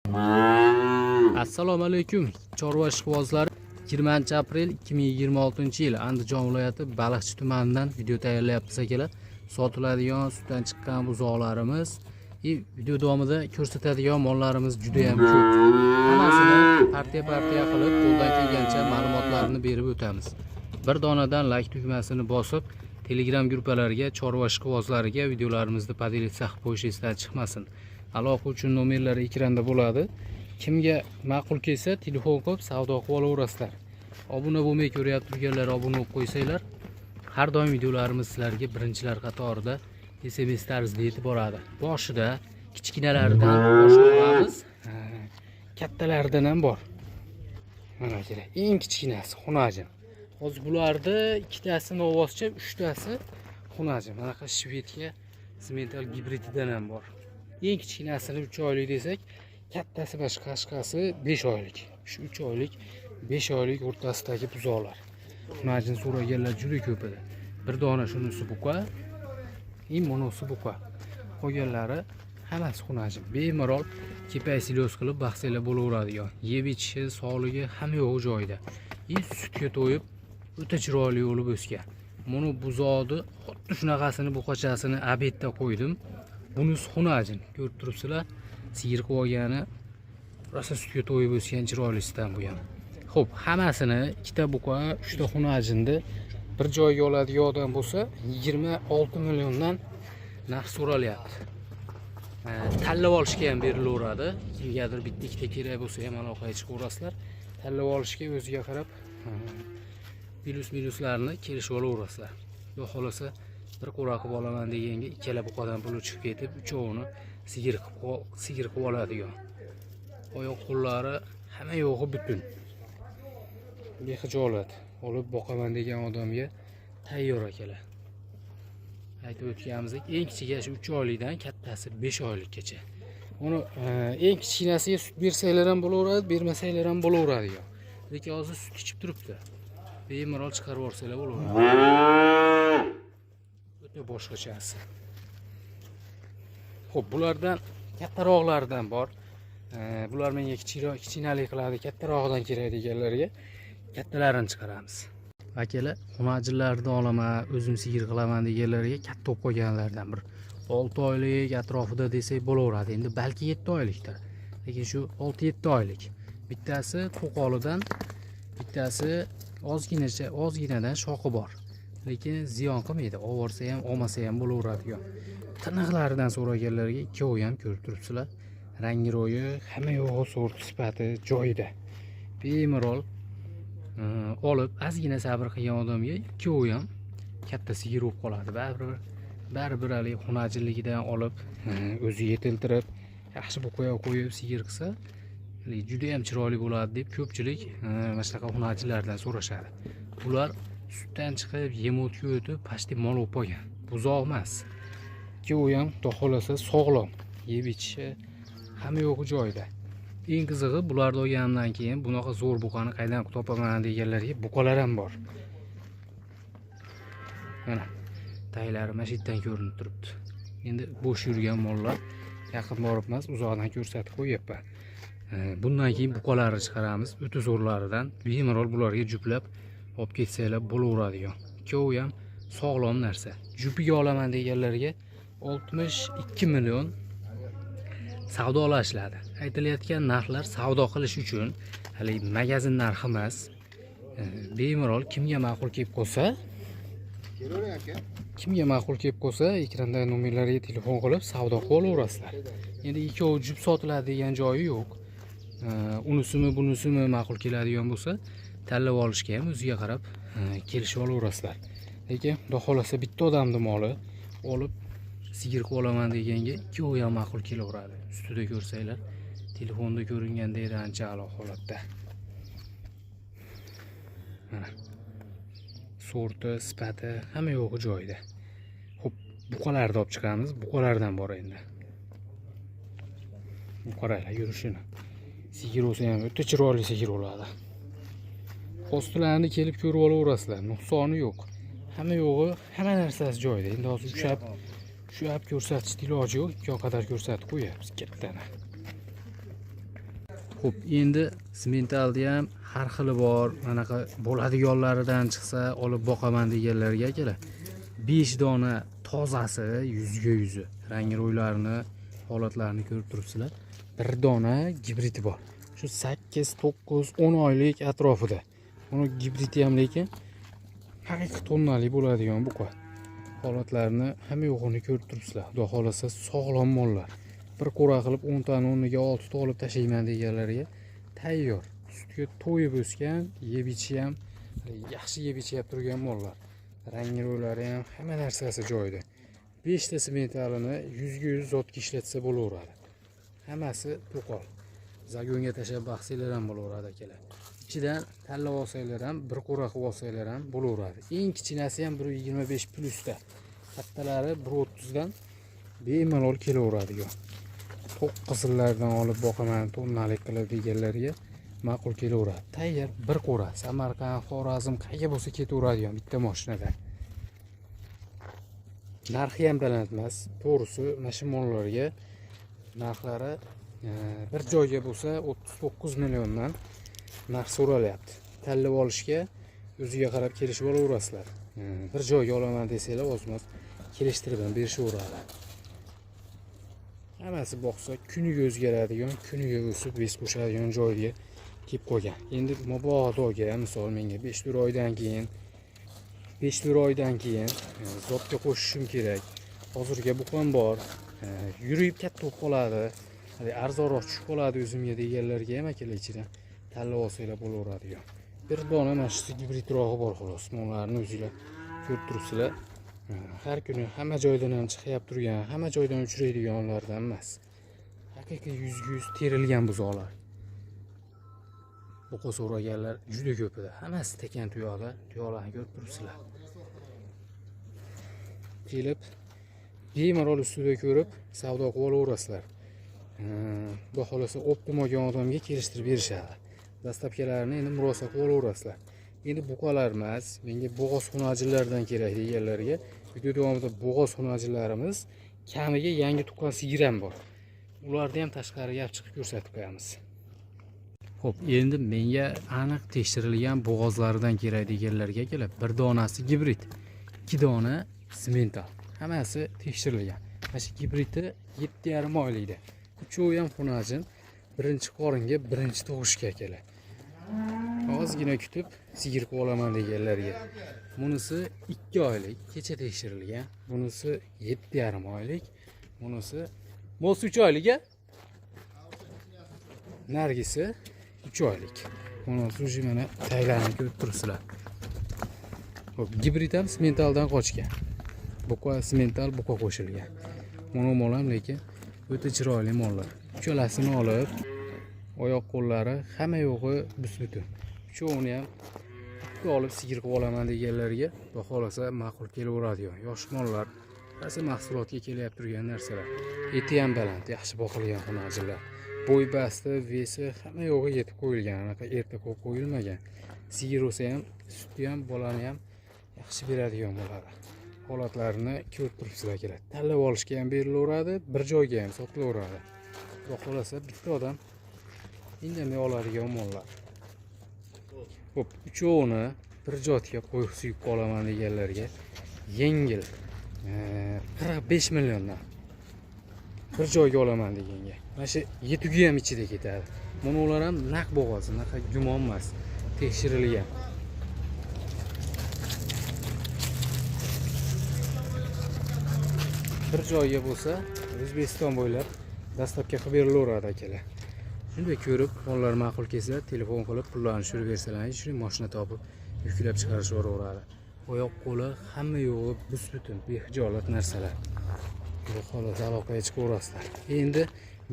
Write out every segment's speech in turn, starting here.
Assalomu alaykum, chorva ishqibozlari. 20 aprel 2026 yil Andijon viloyati Baliqchi tumanidan video tayyorlayapmiz, akalar. Sotiladigan sutdan chiqqan buzoqlarimiz и video davomida ko'rsatadigan mollarimiz juda ham ko'p. Hammasini partiya partiya qilib, qo'ldan kelgancha ma'lumotlarni berib o'tamiz. Bir donadan like tugmasini bosib, Telegram guruhlariga, chorva ishqibozlariga videolarimizni поделиться qilib qo'yish esdan chiqmasin. Aloqa uchun nomerlari ekranda bo'ladi. Kimga ma'qul kelsa, telefon qilib savdo qilib olaverasizlar. Obuna bo'lmay ko'ryapti turganlar obuna bo'lib qo'ysanglar, har doim videolarimiz sizlarga birinchilar qatorida SMS tarzida yetib boradi. Boshida kichkinalaridan boshlaymiz. Ha, kattalaridan ham bor. Mana, akalar, eng kichkinasi xunajin. Hozir bularni ikkitasi novvoscha, uchtasi xunajin. Manaqa шведка simmental gibrididan ham bor. Eng kichkinasini 3 oylik desak, kattasi boshqasi 5 oylik. Shu 3 oylik, 5 oylik o'rtasidagi buzoqlar. Xunajin so'raganlar juda ko'p edi. Bir dona shunisi buqa, и bunisi buqa. Qolganlari hammasi xunajin. Bemalol kepay silos qilib baqsanglar bo'laveradigan. Yeb ichishi, sog'ligi, hamma yo'g'i joyida. И sutga to'yib, o'ta chiroyli bo'lib o'sgan. Buni buzoqni xuddi shunaqasini buqachasini обед da qo'ydim. Bunisi xunajin. Ko'rib turibsizlar, sigir qilib olgani rosa sutga to'yib o'sgan chiroylisidan bu ham. Xo'p, hammasini ikkita buqa, uchta xunajinni bir joyga oladigan odam bo'lsa, 26 milliondan narx so'ralyapti. Tanlab olishga ham berilaveradi. Kimgadir bitta ikkita kerak bo'lsa ham aloqaga chiqaverasizlar. Tanlab olishga o'ziga qarab plyus minuslarni kelishib olaverasizlar. Xudo xohlasa, bir qo'ra qilib olaman deganga ikkala buqadan puli chiqib ketib, uchovini sigir qilib oladigan. Oyoq qo'llari, hamma yo'g'i butun. Bexijolat olib boqaman degan odamga tayyor, akalar. Aytib o'tganimizdek, eng kichigi shu 3 oylikdan kattasi 5 oylikgacha. Uni eng kichkinasiga sut bersanglar ham bo'laveradi, bermasanglar ham bo'laveradi. Lekin hozir sut ichib turibdi. Bemalol chiqarib yuborsanglar bo'laveradi. O'ta boshqachasi. Xo'p, bulardan kattaroqlaridan bor. Bular menga kichikroq, kichkinalik qiladi, kattarog'idan kerak deganlarga kattalarini chiqaramiz. Akalar, xunajinlarni olaman, o'zim sigir qilaman deganlarga katta bo'lib qolganlardan bir 6 oylik atrofida desak bo'laveradi. Endi balki 7 oylikdir. Lekin shu 6-7 oylik. Bittasi to'qolidan, bittasi ozginacha, ozginadan shoxi bor. Lekin ziyon qilmaydi. Olvorsa ham, olmasa ham bo'laveradigan. Tiniqlaridan so'raganlarga ikkovi ham ko'rib turibsizlar. Rangi ro'yi, hamma yo'g'i, sort sifati joyida. Bemalol olib, ozgina sabr qilgan odamga ikkovi ham katta sigir bo'lib qoladi. Baribir haligi xunajinligidan olib, o'zi yetiltirib, yaxshi buqaga qo'yib sigir qilsa, haligi juda ham chiroyli bo'ladi deb ko'pchilik mana shunaqa xunajinlardan so'rashadi. Bular sutdan chiqib, yem o'tga o'tib, почти mol bo'lib qolgan. Buzoq emas. Ikkovi ham xudo xohlasa sog'lom. Yeb ichishi, hamma yo'g'i joyida. Eng qizig'i, bularni olganimdan keyin bunaqa zo'r buqani qaydan topaman deganlarga buqalar ham bor. Mana, taylari mana shu yerdan ko'rinib turibdi. Endi bo'sh yurgan mollar, yaqin borib emas, uzoqdan ko'rsatib qo'yyapman. Bundan keyin buqalarni chiqaramiz, o'ta zo'rlaridan. Bemalol bularga juplab olib ketsanglar bo'laveradigan. Ikkovi ham sog'lom narsa. Jupiga olaman deganlarga 62 million savdolashiladi. Aytilayotgan narxlar savdo qilish uchun, haligi magazin narxi emas. Bemalol kimga ma'qul kelib qolsa, Kelavering, aka. kimga ma'qul kelib qolsa, ekrandagi nomerlarga telefon qilib savdo qilib olaverasizlar. Endi ikkovi jup sotiladi degan joyi yo'q. Unisimi, bunisimi ma'qul keladigan bo'lsa, tanlab olishga ham o'ziga qarab kelishib olaverasizlar. Lekin xudo xohlasa bitta odamni moli, olib sigir qilib olaman deganga ikkovi ham ma'qul kelaveradi. Ustida ko'rsanglar, telefonda ko'ringandek ancha a'lo holatda. Mana. Sorti, sifati, hamma yo'g'i joyida. Xo'p, buqalarni olib chiqamiz. Buqalardan bor endi. Bu qaranglar yurishini. Sigir bo'lsa ham o'ta chiroyli sigir bo'ladi. Postilarni kelib ko'rib olaverasizlar. Nuqsoni yo'q. Hamma yo'g'i, hamma narsasi joyida. Endi hozir ushlab ushlab ko'rsatishni iloji yo'q. Imkon qadar ko'rsatib qo'yapmiz kattani. Xo'p, endi simentalni ham har xili bor. Manaqa bo'ladiganlaridan chiqsa olib boqaman deganlarga akalar 5 dona tozasi, yuzga yuzi, rang ro'ylarini, holatlarini ko'rib turibsizlar. Bir dona gibridi bor. Shu 8, 9, 10 oylik atrofida. Uni gibridi ham lekin haqiqiy tonnali bo'ladigan buqa. Holatlarini hamma yo'g'ini ko'rib turibsizlar. Xudo xolasa sog'lom mollar. Bir qo'ra qilib 10 tani o'rniga 6 ta olib tashlayman deganlarga tayyor. Sutga to'yib o'sgan, yeb ichishi ham yaxshi yeb ichyap turgan mollar. Rang ro'ylari ham hamma narsasi joyida. 5 ta simentalini 100ga 100 zotga ishlatsa bo'laveradi. Hammasi to'qol. Zagonga tashlab baqsanglar ham bo'laveradi akalar. Ichidan tanlab olsanglar ham, bir qo'ra qilib olsanglar ham bo'laveradi. Eng kichinasi ham 1.25 plusda. Kattalari 1.30 dan bemalol kelaveradi. To'q qizillardan olib boqaman, tonnalik qilib deganlarga ma'qul kelaveradi. Tayyor bir qo'ra. Samarqand, Xorazm qayerga bo'lsa ketaveradigan bitta mashinada. Narxi ham baland emas. To'g'risi, mana shu mollarga narxlari bir joyga bo'lsa 39 milliondan narx so'ralyapti. Tanlab olishga o'ziga qarab kelishib olaverasizlar. Bir joyga olaman desanglar, ozmoz kelishtirib ham berishaveradi. Hammasi boqsa kuniga o'zgaradigan, kuniga o'sib ves qo'shadigan joyga kelib qolgan. Endi mabodoga misol menga 5-4 oydan keyin 5-4 oydan keyin zotga qo'shishim kerak. Hozirga buqam bor. Yurib katta bo'lib qoladi. Hali arzonroq tushib qoladi o'zimga deganlarga ham akalar ichidan tanlab olsanglar bo'laveradi. Bir dona mana shu gibridrog'i bor xolos. Mollarni o'zinglar ko'rib turibsizlar. Har kuni hamma joydan ham chiqyap turgan, hamma joydan uchraydiganlardan emas. Haqiqiy 100ga 100 terilgan buzoqlar. Buqa so'raganlar juda ko'p edi. Hammasi tekan tuyoqlar, tuyoqlarni ko'rib turibsizlar. Kelib bemalol ustida ko'rib savdo qilib olaverasizlar. Xudo xolasa optim olgan odamga kelishtirib berishadi. Dastavkalarini endi murosa qilib olaverasizlar. Endi buqalar emas, menga bo'g'oz xunajillardan kerak deganlarga video davomida bo'g'oz xunajillarimiz kamiga yangi tuqqan sigir ham bor. Ularni ham tashqariga olib chiqib ko'rsatib qo'yamiz. Xo'p, endi menga aniq tekshirilgan bo'g'ozlaridan kerak deganlarga kelib, bir donasi gibrid, 2 dona simental. Hammasi tekshirilgan. Mana shu gibridi 7,5 oylikda. Uchovi ham xunajin, birinchi qoringa, birinchi tug'ishga keladi. Ozgina kutib sigir qilib olaman deganlarga. Bunisi 2 oylik, kecha tekshirilgan. Bunisi 7,5 oylik. Bunisi mo'si 3 oylik. Nargisi 3 oylik. Bunisi уже mana taylarini ko'rib turibsizlar. Xo'p, gibrid ham simentaldan qochgan. Buqa simental buqa qo'shilgan. Buni mol ham lekin o'ta chiroyli mollar. Uchalasini olib, oyoq qo'llari hamma yo'g'i bus-butun. Uchovini ham bitta olib sigir qilib olaman deganlarga xudo xolasa ma'qul kelaveradigan yosh mollar, rosa mahsulotga kelyapti turgan narsalar. Eti ham baland, yaxshi boqilgan xunajinlar. Bo'y basti, vesi hamma yo'g'i yetib qo'yilgan, anaqa erta ko'p qo'yilmagan. Sigir bo'lsa ham, sutni ham, bolani ham yaxshi beradigan bo'ladi. Holatlarini ko'rib turibsizlar akalar. Tanlab olishga ham berilaveradi, bir joyga ham sotilaveradi. Xudo xolasa bitta odam indamay oladigan mollar. Xo'p, uchovini bir joyga qo'yib suyib qolaman deganlarga yengil 45 milliondan bir joyga olaman deganga. Mana shu yetugi ham ichida ketadi. Buni ular ham naq bo'g'oz, unaqa gumon emas, tekshirilgan. Bir joyga bo'lsa O'zbekiston bo'ylab dastlabki qilib berilaveradi akalar. Shunday ko'rib, mollar ma'qul kelsa, telefon qilib pullarni tushirib bersalaringiz, shunday mashina topib yuklab chiqarishaveradi. Oyoq qo'li hamma yo'g'i bus-butun, behijolat narsalar. Xudo xohlasa aloqaga chiqaverasizlar. Endi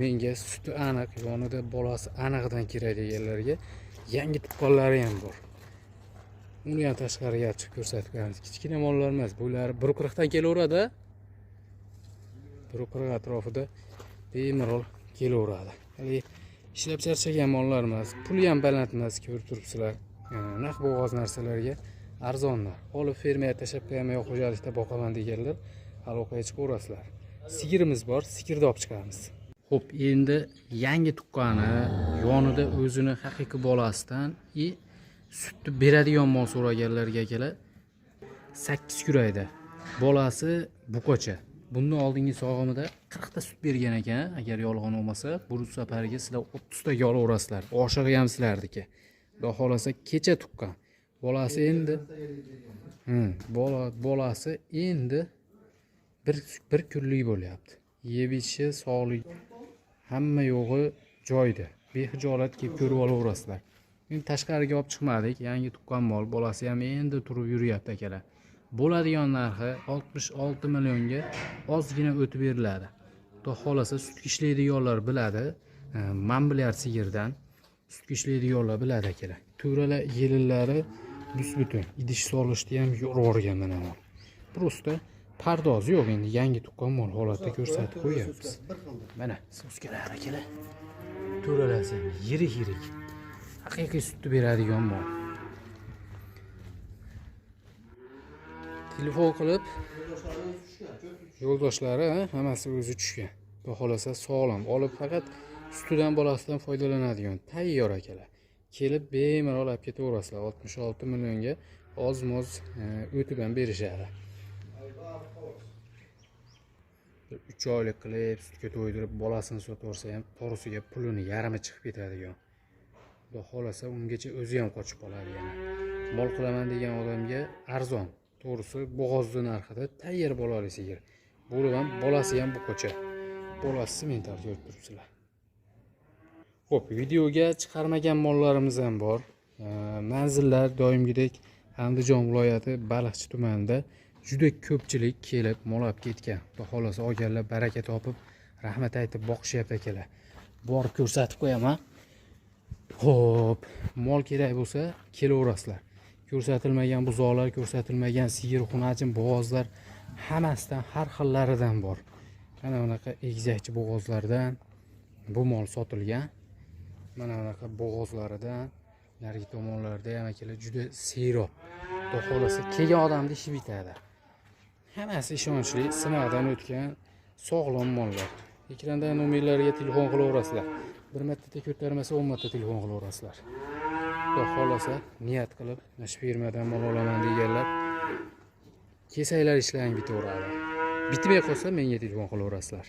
menga suti aniq, yonida bolasi anig'idan kerak deganlarga yangi tuqqanlari ham bor. Uni ham tashqariga chiqib ko'rsatib qo'yamiz. Kichkina mollar emas, bular 1.40 dan kelaveradi. 1.40 atrofida bemalol kelaveradi. Hali ishlab charchagan mollar emas, puli ham baland emas, ko'rib turibsizlar. Naq bo'g'oz narsalarga arzonlar. Olib fermaga tashlab qo'yaman yo xo'jalikda boqaman deganlar aloqaga chiqaverasizlar. Sigirimiz bor, sigirni olib chiqamiz. Xo'p, endi yangi tuqqani Yonida o'zini haqiqiy bolasidan и sutni beradigan mol so'raganlarga, akalar, 8 kurayda. Bolasi buqacha. Bundan oldingi sog'imida 40 ta sut bergan ekan, agar yolg'on bo'lmasa, bu safargi sizlar 30 taga olaverasizlar. Oshig'i ham sizlarniki. Xudo xohlasa, kecha tuqqan. Bolasi endi bolasi endi bir kunlik bo'lyapti. Yeb ichishi, sog'lik, hamma yo'g'i joyida. Behijolat kelib ko'rib olaverasizlar. Endi tashqariga olib chiqmadik. Yangi tuqqan mol, bolasi ham endi turib yuryapti, akalar. Bo'ladigan narxi 66 millionga ozgina o'tib beriladi. Xudo xohlasa, sutga ishlaydiganlar biladi. Mambilyar sigirdan sutga ishlaydiganlar biladi, akalar. To'ralar, yelinlari bus-butun. Idish solishni ham yorib mana mol. Просто pardozi yo'q, endi yangi tuqqan mol holatda ko'rsatib qo'yyapmiz. Bir xilda. Mana soskalar, akalar. To'ralasi ham yirik yirik. Haqiqiy sutni beradigan mol. Telefon qilib yo'ldoshlari, ha, hammasi o'zi tushgan. Xudo xohlasa, sog'lom olib, faqat sutidan, bolasidan foydalanadigan tayyor, akalar. Kelib bemalol olib ketaverasizlar. 66 millionga oz-moz o'tib ham berishadi. 3 oylik qilib sutga to'ydirib bolasini sotib yuborsa ham to'g'risiga pulini yarmi chiqib ketadigan. Xudo xohlasa, ungacha o'zi ham qochib qoladi yana. Mol qilaman degan odamga arzon. To'g'risi, bo'g'ozni narxida tayyor bolali sigir. Bo'lib ham bolasi ham buqacha. Bolasi semental ko'rib turibsizlar. Xo'p, videoga chiqarmagan mollarimiz ham bor. Manzillar doimgidek Andijon viloyati Baliqchi tumanida. Juda ko'pchilik kelib mol olib ketgan. Xudo xohlasa, olganlar baraka topib, rahmat aytib boqishyapti, akalar. Borib ko'rsatib qo'yaman. Xo'p, mol kerak bo'lsa kelaverasizlar. Ko'rsatilmagan buzoqlar, ko'rsatilmagan sigir, xunajin, bo'g'ozlar hammasidan, har xillaridan bor. Mana bunaqa egizakchi bo'g'ozlardan bu mol sotilgan. Mana bunaqa bo'g'ozlaridan narigi tomonlarda ham, akalar, juda serob. Xudo xohlasa, kelgan odamni ishi bitadi. Hammasi ishonchli, sinovdan o'tgan sog'lom mollar. Ekrandagi nomerlarga telefon qilaverasizlar. Bir marta ko'tarmasa 10 marta telefon qilaverasizlar. Xudo xohlasa, niyat qilib mana shu firmadan mol olaman deganlar kelsanglar ishlaring bitaveradi. Bitmay qolsa menga telefon qilaverasizlar.